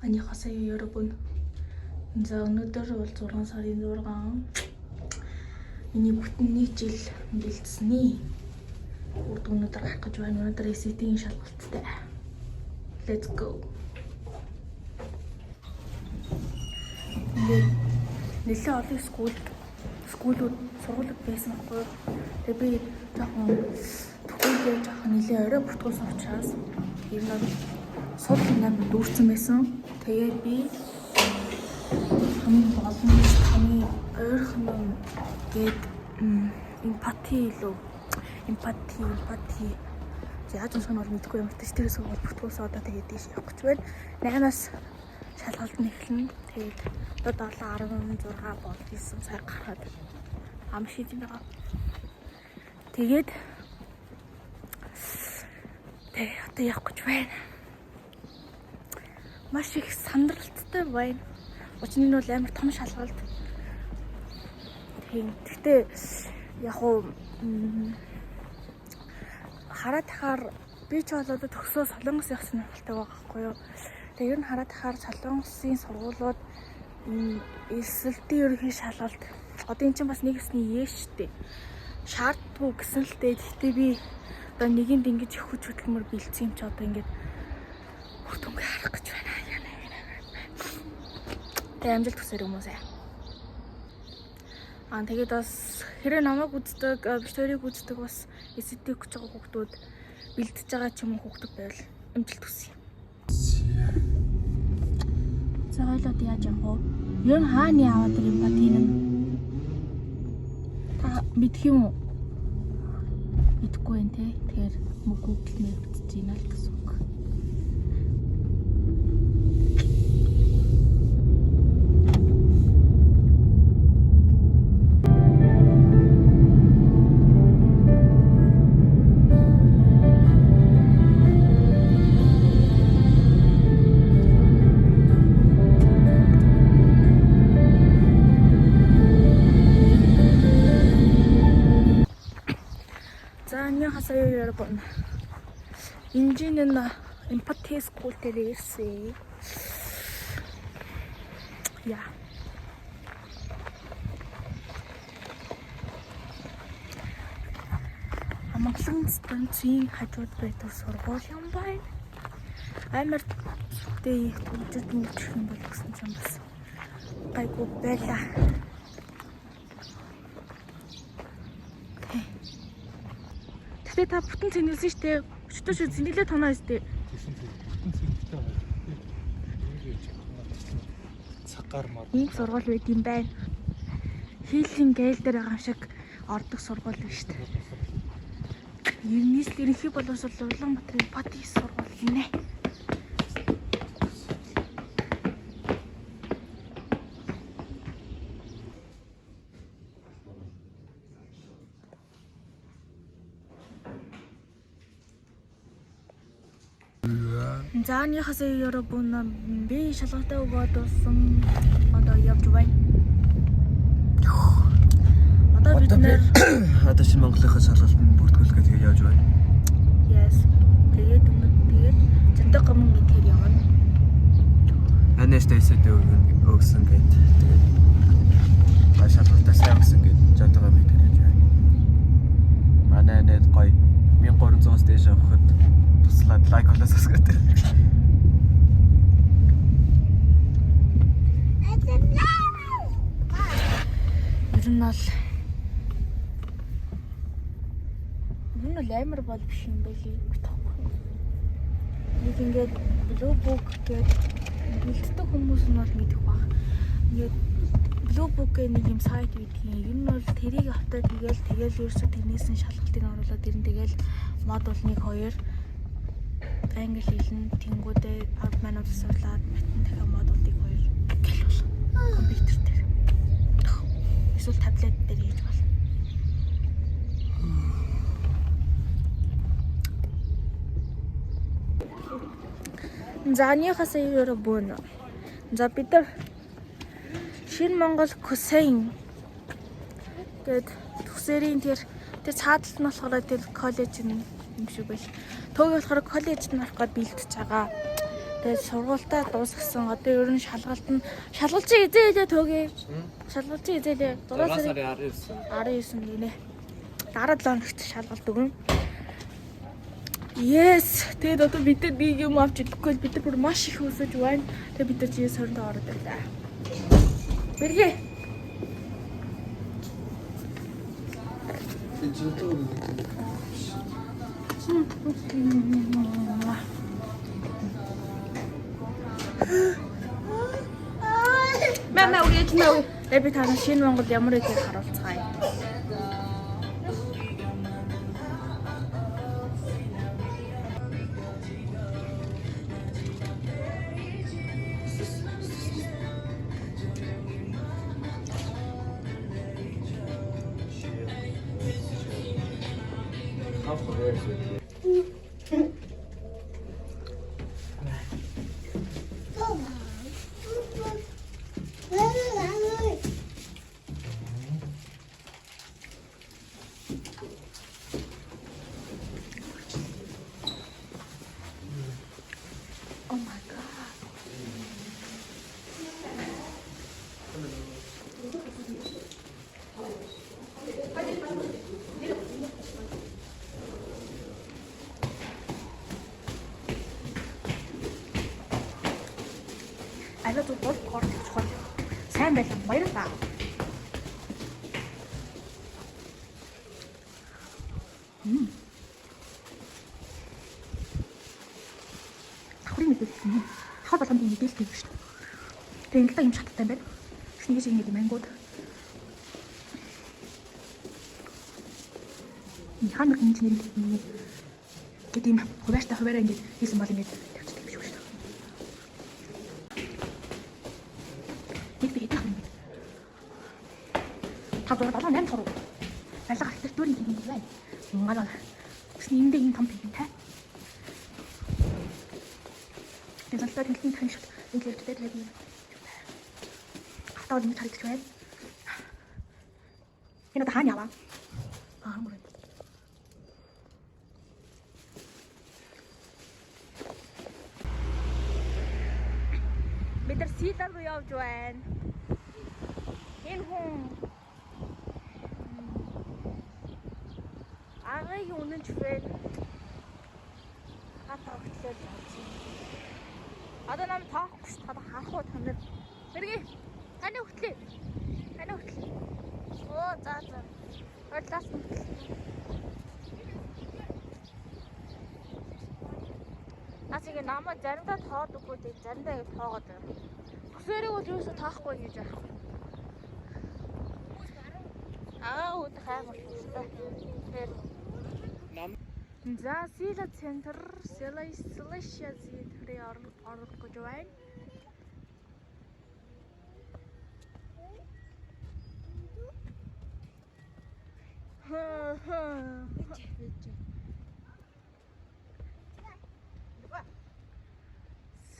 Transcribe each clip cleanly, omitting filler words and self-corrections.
안녕하세요 여러분. За өнөөдөр бол 6 сарын 6. Миний бүтэн нэг жил бэлдсэний үр дүнүүдээр гарах гэж байна. Өнөөдөр SAT-ийн шалгалттай. Let's go. Ингээд нэлээд олон school-үүд сургуулиуд байсан байхгүй юу? Тэгээ би жоохон төхөөлөө жоохон нэлээд орой бүртгүүлсэн учраас ер нь бол сул юм дүүрсэн байсан. Тэгээд би хамгийн боломж хамгийн ойрхон юм гээд эмпати илүү эмпати яаж унших нь бол мэдэхгүй юм ч тэр сургууль бүртгүүлсэн одоо тэгээд тийш явах гэж байна. 8-аас шалгалт нь эхэлнэ. Тэгээд одоо 7:16 болж исэн сая гараад ам шийдэн байгаа. Тэгээд одоо явах гэж байна. Маш их сандралттай байна. Учир нь бол амар том шалгалт. Тийм. Гэхдээ яг уу хараад тахаар би ч бол одоо төгсөө Солонгос явах сонирхолтой байгаа байхгүй юу. Тэгээ ер нь хараад тахаар Солонгосын сургуулиуд элсэлтийн ерөнхий шалгалт одоо эн чинь бас нэг хэсний ээш штэ. Шаарддаггүй гэсэн л дээ. Гэхдээ би одоо нэгэнд ингэж их хүч хөдөлмөр бэлдсэн юм чи одоо ингэж үр дүнгээ харах гэж байна. Тэгээ амжилт хүсээр хүмүүсээ. Аа тэгээд бас хэрэг намайг үздэг, Викторийг үздэг бас SAT өгч байгаа хүүхдүүд бэлдэж байгаа ч юм уу хүүхдүүд байвал амжилт хүсье. За хоёлоод яаж явах вэ? Ер нь хааны яваад тэр юм ба тийм юм. Та мэдх юм уу? Мэдэхгүй байх те. Тэгэхээр мөг Google Map үзэж байна л гэсэн үг. За 안녕하세요 여러분. 인지는 эмпати school дээр ирсэн. Яа. Амгалан станцын хажууд байдаг сургууль юм байна. Амар сүхтэй их төвжид мөвчих юм бол гэсэн чинь бас гайгүй байлаа. Гэтэ та бүтэн цэнгэлсэн штэ. Өчтөр шиг цэнгэлээ тоноо штэ. Тэгсэн тийм бүтэн цэнгэлтэй байна. Цаг гар мар. Ийм сургууль байд юм байна. Хийлийн гээл дээр байгаа юм шиг ордог сургууль биш штэ. Ернээс л ерөнхий боловсрол Улаанбаатарын Пати сургууль гинэ. За 안녕하세요 여러분. Би шалгалтаа өгөөд дууссан. Одоо явж байна. Одоо бид нэр Одоо шинэ Монголынхаа шалгалтанд бүртгүүлэх гэж явж байна. Yes. Тэгээд өмнө тэгээд Зэндэг гомон гэдгээр явна. Анаас дэсэд өгсөн гэд. Тэгээд гой шалгалтаа сайн өгсөн гэд жодогоо бид явж байна. Манай анаад гой 1300-аас дээш авахад туслаад лайк болоо subscribe. Ер нь бол амар бол биш юм байли утгагүй. Нэг ингээд Blue Book гээд бэлддэг хүмүүс нь бол мэдэх баг. Ингээд Blue Book гэх нэг юм сайт байдгийн. Ер нь бол тэрийг автаа тэгэл ерөөсөө тэрнээс нь шалгалтыг оруулаад ирэн тэгэл модуль 1 2 англи хэлнэ тэнгүүдээ 10 минут сурлаад математик дахиад модуль 1 2 гэл бол компьютер дээр. Эсвэл таблет дээр хийж болно. За 안녕하세요 여러분. За бид нар Шинэ Монгол Кусейн гээд төгсөрийн тэр цаадалт нь болохоор тэр коллеж юм шиг байл. Төөг болохоор коллежид нь орох гээд бэлтэж байгаа. Тэгээд сургуультаа дуусгасан. Одоо ер нь шалгалт нь шалгалт чи эзээ хэлээ төөгээ. Шалгалт чи эзээ хэлээ. 6 сарын 19. 19 гинэ. Дараа 7 хоногт шалгалт өгнө. Yes. Тэгээд одоо бид нар нэг юм авч идэхгүй бид нар бүр маш их өсөж байна. Тэгээд бид нар GS25 ороод ирлээ. Бэргээ. Мэ мэ үргэлж мэ. Тэгээд би та нар шинэ Монгол ямар гэдгийг харуулцгаая. Oh my god. Алиа зүг бол гор чухал. Сайн байлаа. Баярлалаа. Давхрын мэдээлэл юм. Давхар болгонд юм мэдээлэл гэдэг шүү дээ. Тэгээ энэ л юм шаттай юм байна. Тэгсэн нэг шиг ингэ мангууд. Механик инженеринг гэдэг юм хуваарьтай хуваараа ингэж хийсэн бол ингэж тавьчихдаг юм шиг шүү дээ. Нэг би хэдэн юм бэ? 5 6 7 8 туруу. Барилга архитектурын юм байна. Монгол. Тэгсэн эндээ ийм том тэнхимтэй. Тэгээд солилцоо тэнхимийн тань шат энэ левчтэй тэгээд юм. Автаа ингэж харагдчих байна. Энэ одоо хаана яваа? Аа мөр. Бид нар Сила руу явж байна. Энэ хүн агагийн үнэн чүвэн хата өгтлөө явж байна. Одоо нам тоохгүй шүү дээ. Одоо харах уу та нар. Мэрги. Таны өгтлээ. Таны өгтлээ. Оо за за. Ойрлаас нь өгтлээ. Наас ингэ намаа заримдаа тоод үгүй дээ. Заримдаа ингэ тоогоод байна. Төсөөрийг бол юусоо тоохгүй гэж байна. Аа үүдэх аймар шүүстэй. Тэгэхээр за Сила центр, Сила Силашия центрийн орох гэж байна.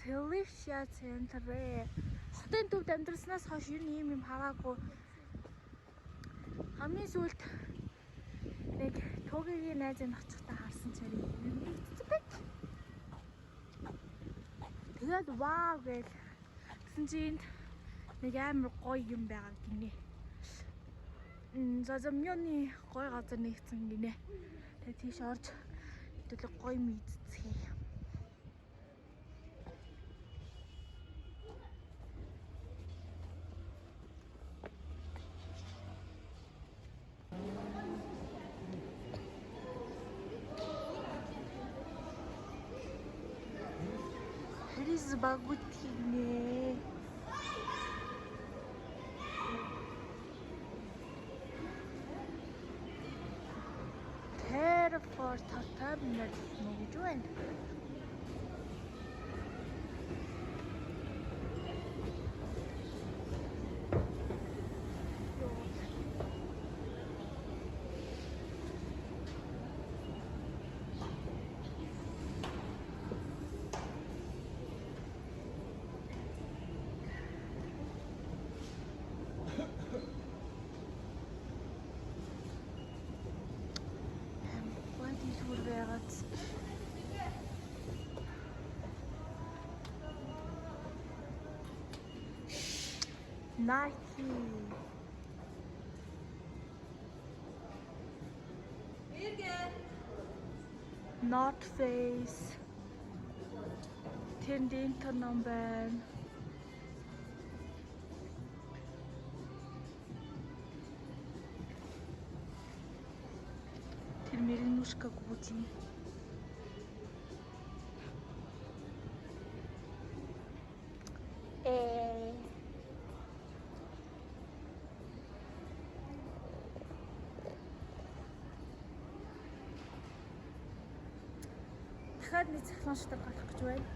Силишия центр ээ. Хотын төвд амьдарснаас хойш ер нь ийм юм хараагүй. Хамгийн сүүлд нэг Тугигийн найзыг очихдаа харсан чарыг юм нэгдсэн байт. Тэгээд вау гээл гэсэн чинь энд нэг амар гоё юм байгаа гинэ. Зазамёны гоё газар нэгдсэн гинэ. Тэгээд тийш орж хэдүүлээ гоё юм идцгээе. Парис багут гинэ. Terrafor татамнал нүгж байна. Гой дэлгүүр байгаад. Nike. North Face. Тэнд энэ ном байна. Тэр мэрэгнүшка гүзэн. Э. Дахиад нэг цахилгаан шатар гарах гэж байна.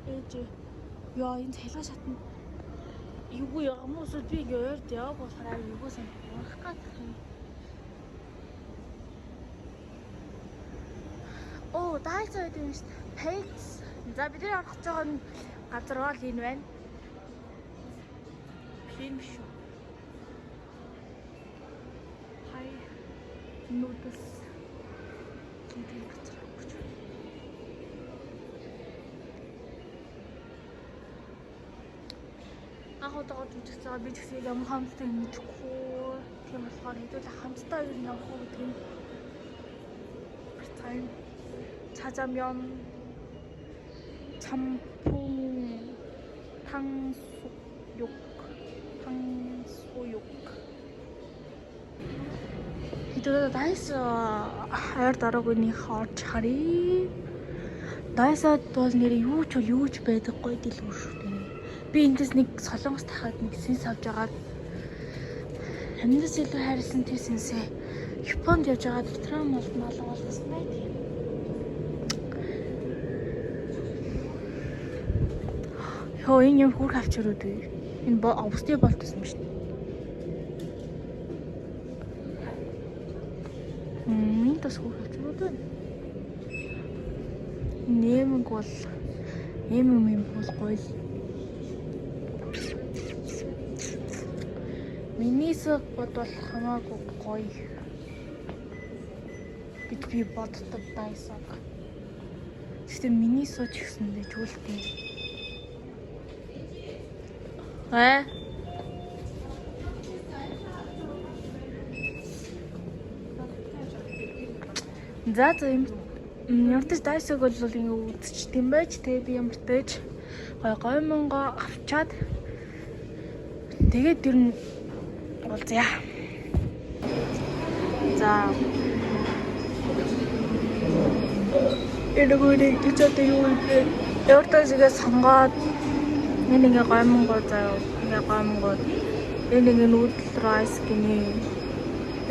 Ээж. Яа, энэ цахилгаан шатнд эвгүй юм уу? Эсвэл би ингээ ойрд яваг болохоор амар эвгүй санагдав. Унах гэх юм. Оо, Daiso гэдэг юм шүү дээ. Pates. За бид нар орох гэж байгаа нь газар бол энэ байна. Энэ биш үү? Хай noodles гэдэг газар орох гэж байна. Анх удаага жүжигч байгаа би ч гэсэн ямар хамттай юм мэдэхгүй. Тийм болохоор хэдүүл хамтдаа юу явах уу гэдэг нь гарцгаая. 짜장면, 짬뽕, 탕수육, 탕수육. Хэдүүлээ Daiso ойр дороогүйнийх орж харъя. Daiso бол нэр юу ч юу ч байдаггүй дэлгүүр шүү дээ. Би эндээс нэг солонгос тахад нэг сэнс авч агаад амьдас илүү хайрлсан тэр сэнсээ Японд явж байгаад Вьетнам бол малга болгосон байдаг юм. Йоо, энэ юм хүүрх авчирууд үү? Энэ овстой болт гэсэн юм шүү дээ. Энэ бас хүүрх авчирууд байна. Нэмэг бол эм юм юм бол гоё л. Минисо бодвол хамаагүй гоё гэж би боддог Daiso-г. Гэхдээ Miniso ч гэсэндээ чүүлтэй. Аа? За за юм ямар ч Daiso-г бол ингэ үзчихдэм байж тэгээ би ямар ч гой гой мөнгө авчаад тэгээд ер нь уулзъя. За эргүүрийг гэж одоо юу вэ? Өөртөө сонгоод энэ ингээ гой мөнгө заяа ингээ гой мөнгө энэ ингээ noodle rice гинэ.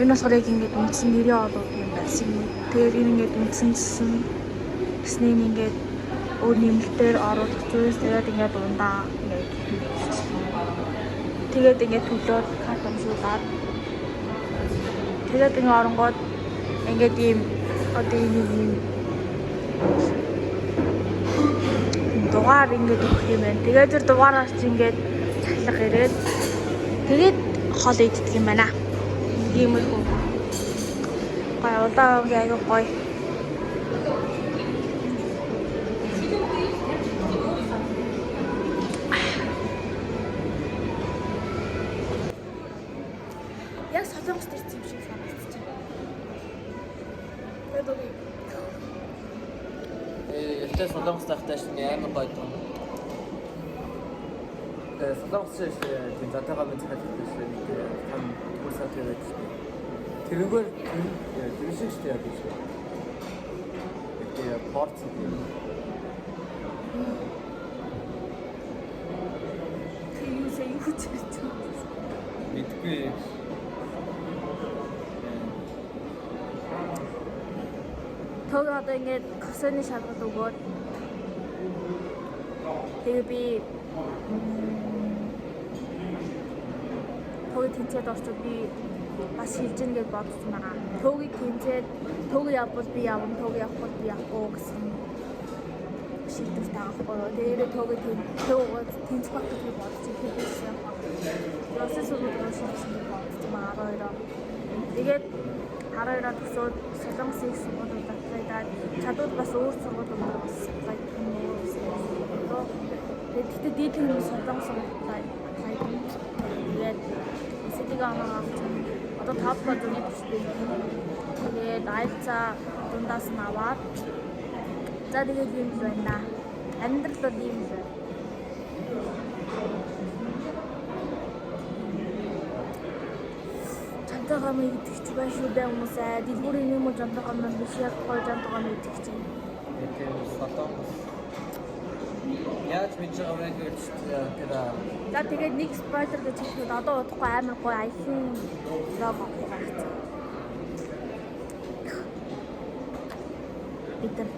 Энэ болохоор яг ингээд үндсэн нэрийн олууд юм байсан. Тэгээд энэ ингээд үндсэнчсэн гэсний ингээд өөр нэмэлтээр оруулах зүйлс тэгээд ингээд ундаа ингээд хийчихсэн. Тэгээд ингээд төлөөд карт өмшүүлээд тэгээд ингээд оронгууд ингээд ийм одоо энэ ийм дугаар ингээд өгөх юм байна. Тэгээд тэр дугаараас чи ингээд цахилга ирээд тэгээд хоол иддэг юм байна. Иймэрхүү. Гоё улаан өнгийн аягүй гоё. Яг солонгост ирсэн юм шиг санагдчих. Тэгээд үгүй. Ялтай солонгос тахтай шин амар гоё доо. Тэгээ солонгос шин тийм затайгаа мэд захиалдаг шин там курсаа тэгээд тэрүүгээр тэр шиг шүү дээ яг шүү. Тэгээ порц юм. Тэр юу сая юу ч гэж. Мэдгүй. Тог одоо ингээд кофены шалгалт өгөөд тэгээ би төөг тэнцээд орчод би бас шилжинэ гэж бодсон байгаа. Төөгийг тэнцээд төөг явбал би явна, төөг явахгүй би явахгүй гэсэн шийдвэртэй байгаа байхгүй юу. Тэгээд төөгийг төөг тэнцэх байх гэж би бодож ихэвсэн юм байна. Улсын сургууль руу шилжсэн гэж бодсон байгаа 12-оо. Тэгээд 12-оо төгсөөд Солонгосын их сургуулиуд apply даад чадвал бас өөр сургуулиуд бас apply гэх юм уу. руу. Тэгээд гэхдээ дээдлийн хүмүүс Солонгос apply. Тэгээд SAT-ийн оноо авсан. Одоо TOEFL зуны төвчтэй. Тэгээд IELTS-а дундаас нь аваад за тэгээд ийм л байна да. Амьдрал бол ийм л байна. Жантайгаа мэй идэх чи байна шүү дээ хүмүүсээ. Дэлгүүрийн юм уу жантайгаа мэй биш яг гоё жантайгаа мэй идэх чи. Тийм Солонгос. Яаж мэдж байгаа вэ гэж тэр За тэгээд нэг spoiler гэж хэлэхэд одоо удахгүй амар гоё аялын vlog авах гарсан. Бид нар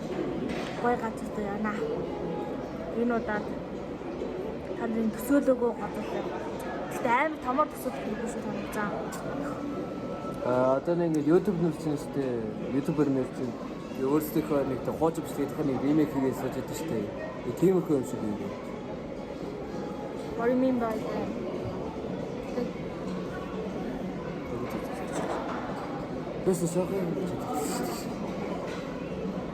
гоё газар руу явна. Энэ удаад та нарын төсөөлөөгүй газар руу. Гэтэ амар томор төсөөлөх хэрэггүй шүү санагдсан. А одоо нэг ингэ YouTube нэр чинь шүү дээ. YouTuber нэр чинь өөрсдийнхөө нэг тэ хуучин бичлэгийнх нэг remake хийгээд сууж байдаг шүү дээ. Тиймэрхүү юм шиг юм. What do you mean by that? Бэс шохын.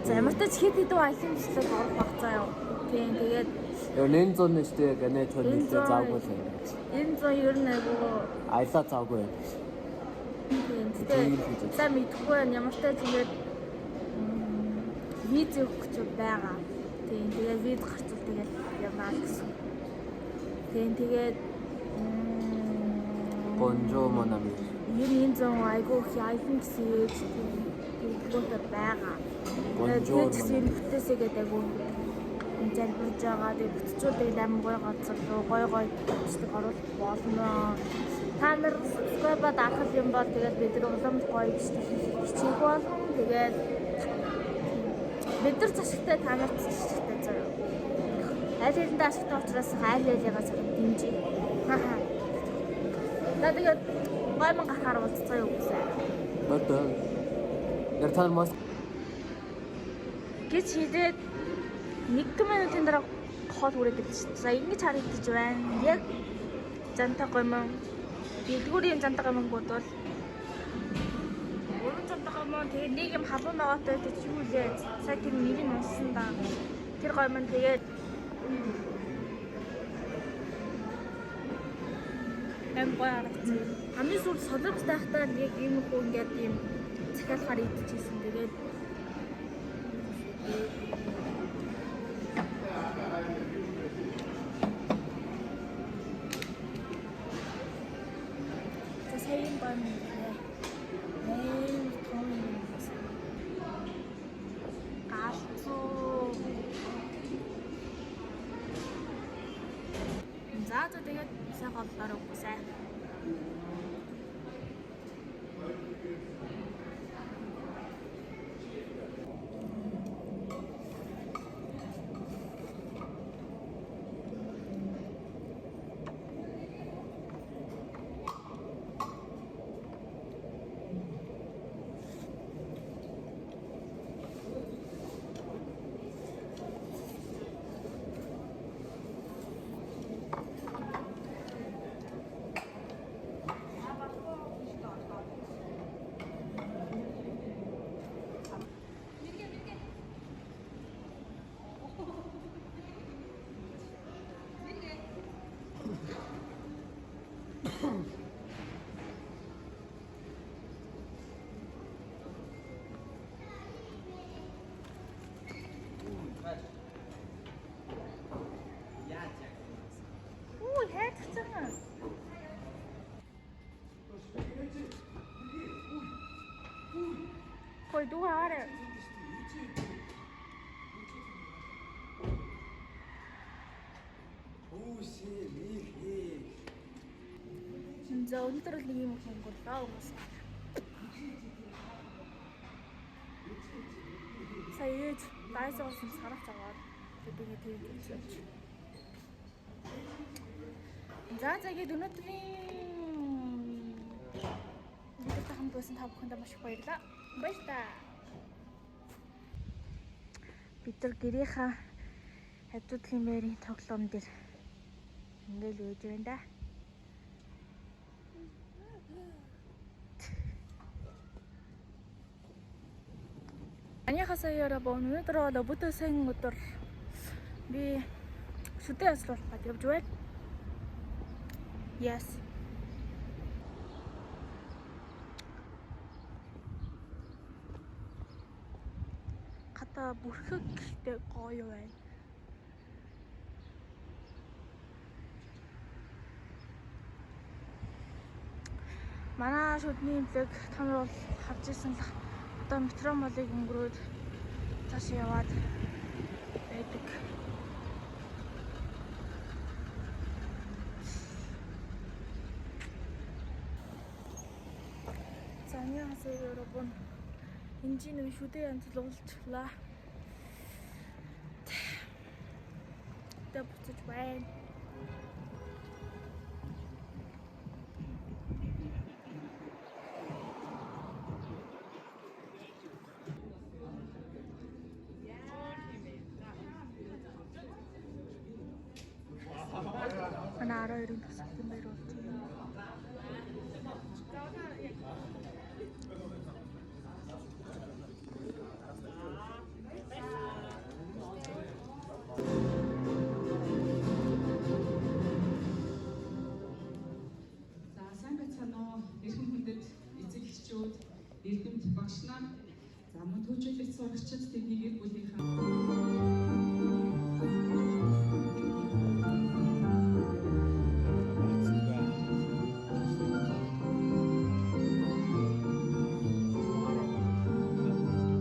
За ямар ч тач хэд хэдэн аялын бичлэг орох баг заа юу. Тийм тэгээд Яа нэн зон нь шүү дээ. Ганаа төр нэлээ завгүй л юм. Энэ зон ер нь айгүй Аялаа завгүй юм. Тийм. Гэтэ за мэдэхгүй байна. Ямар ч тач ингээд виз өгөх гэж байгаа. Тийм. Тэгээд виз гарчвал тэгээд явнаа л гэсэн. Тийм. Тэгээд Бонжо монами. ер нь энэ зон айгүй их аялан гэсэн ээж тийм дэлгүүртэй байгаа. Бонжо. Тэгээд ч гэсэн ер нь бүтээсээ гэдэг айгүй залбирж байгаа. Тэгээд бүтчихвэл тэгээд амар гоё газар руу гоё гоё бичлэг оруулах болно. Та нар subscribe дарах юм бол тэгээд бид нар улам гоё бичлэг хийх хичээх болно. Тэгээд бид нар зашигтай та нарт зашигтай заяа. Аль хэрэндээ ашигтай учраас аль алигаа сайхан дэмжиж. Хаха. За тэгээд гоймон гарахаар уулзцаа юу гэсэн. Бата. Яг та нар мас Гэж хийдээд 1 минутын дараа хоол хүрээд ирлээ шүү дээ. За ингэж харагдаж байна. Яг зантай гоймон. Дэлгүүрийн зантай гоймонгууд бол гурван зантай гоймон тэгээд нэг юм халуун ногоотой гэж юу лээ. Сая тэр нэг нь унсан да. Тэр гоймон тэгээд аим гоё харагдсан. Хамгийн сүүлд Солонгос байхдаа яг ийм хүү ингээд ийм захиалахаар идчихсэн. Тэгээд за саяын гоймон гэлээ. Амар том юм байсан. Галзуу. За за тэгээд сайн хооллоор үгүйсэ. Үу хайцсан. Хой дүү хараа. За өнөөдөр л нэг юм хөнгөрлөө хүмүүс. Сая ээж дайсагаас нь сарах аваад тэг би нэг тийм хэлсэн. За за гээд өнөөдрийн бидэртэй хамт байсан та бүхэндээ маш их баярлалаа. Баярлалаа. Бид нар гэрийнхаа хажуудлын байрын тоглоом дээр ингээл үйж байна да. 안녕하세요 여러분. 오늘은 бүтэн сайн өдөр би Шүдэ янзлуулах гээд явж байна. Yes. Гадаа бүрхэг гэхдээ гоё байна. Манай шүдний имлэг та нар бол харж ирсэн л одоо метро молыг өнгөрөөд цаашаа яваад байдаг. За 안녕하세요 여러분. 인지는 휴대 янзлуулчлаа. Тэгээ буцаж байна. Манай 12-ын төгсгөлийн баяр болж байна. За сайн байцгаана уу? Эрхэм хүндэт эцэг эхчүүд, эрдэмт багш нар, за мөн түүжүүлэгч сурагчид тэдний гэр бүлийнхаа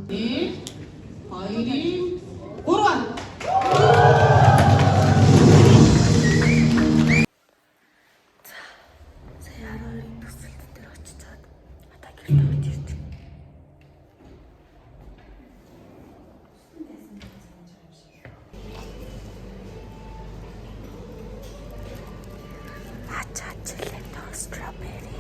Нэг, хоёрын, гурван. Сая 12-ын төсөлт дээр очичоод одоо гэртээ очиж ирж байна. Matcha gelato strawberry.